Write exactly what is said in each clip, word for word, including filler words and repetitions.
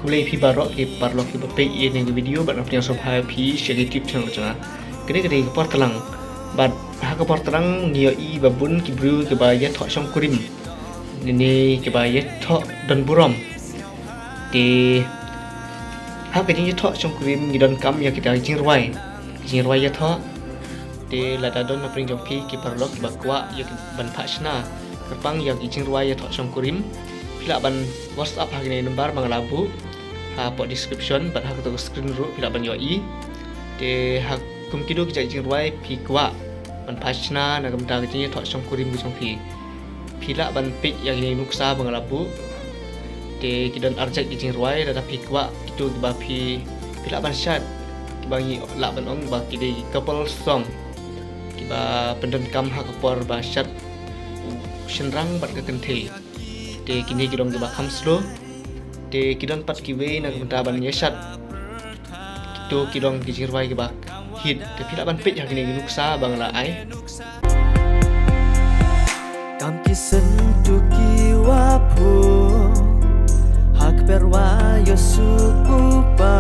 Khublei phi baroh ki paralok kiba peit ïa kane ka video bad nga pdiang sngewbha ïa phi sha ka YouTube channel jong nga. Kane ka dei ka por tlang bad ha ka por tlang ngi ïohi ba bun ki briew kiba ïathoh shongkurim ne kiba ïathoh don burom. Te ha ka jingïathoh shongkurim ngi donkam ïa kita ki jingrwai, ki jingrwai ïathoh. Te lada don na pdeng jong phi ki paralok kiba kwah ïa ki ban phah shna kyrpang ïa ki jingrwai ïathoh shongkurim, phi lah ban WhatsApp ha kine number ba nga la buh hapoh description bad ha kato ka screen ruh phi lah ban ïohi. Te ha kum kito ki jait jingrwai phi kwah ban phah shna na ka bynta ka jingïathoh shongkurim ka jong phi, phi lah ban peit ïa kine ki nuksa ba nga la buh. Te ki don ar jait ki jingrwai, lada phi kwah kito kiba phi, phi lah ban shad, kiba ngi lah ban ong ba ki dei ki couple song, kiba pyndonkam ha ka por ba shad u shynrang bad ka kynthei. Te kine ki long kiba kham slow. Te ki don pat kiwei na ka bynta ban ïashad. Kito ki long ki jingrwai kiba hit. Te phi lah ban peit ha kine ki nuksa ba nga la ai. Kam ki seng tu ki wa pho ha kper wa yo su ku pa.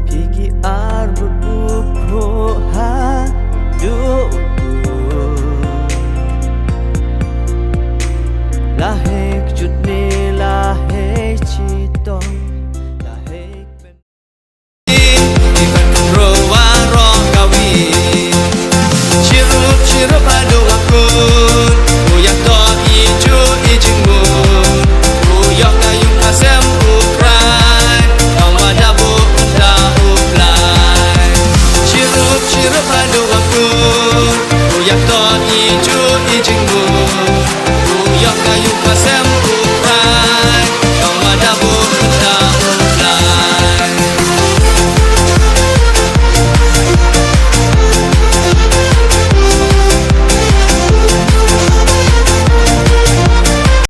Phi ki ar bu pho ha du u. La hek jut ne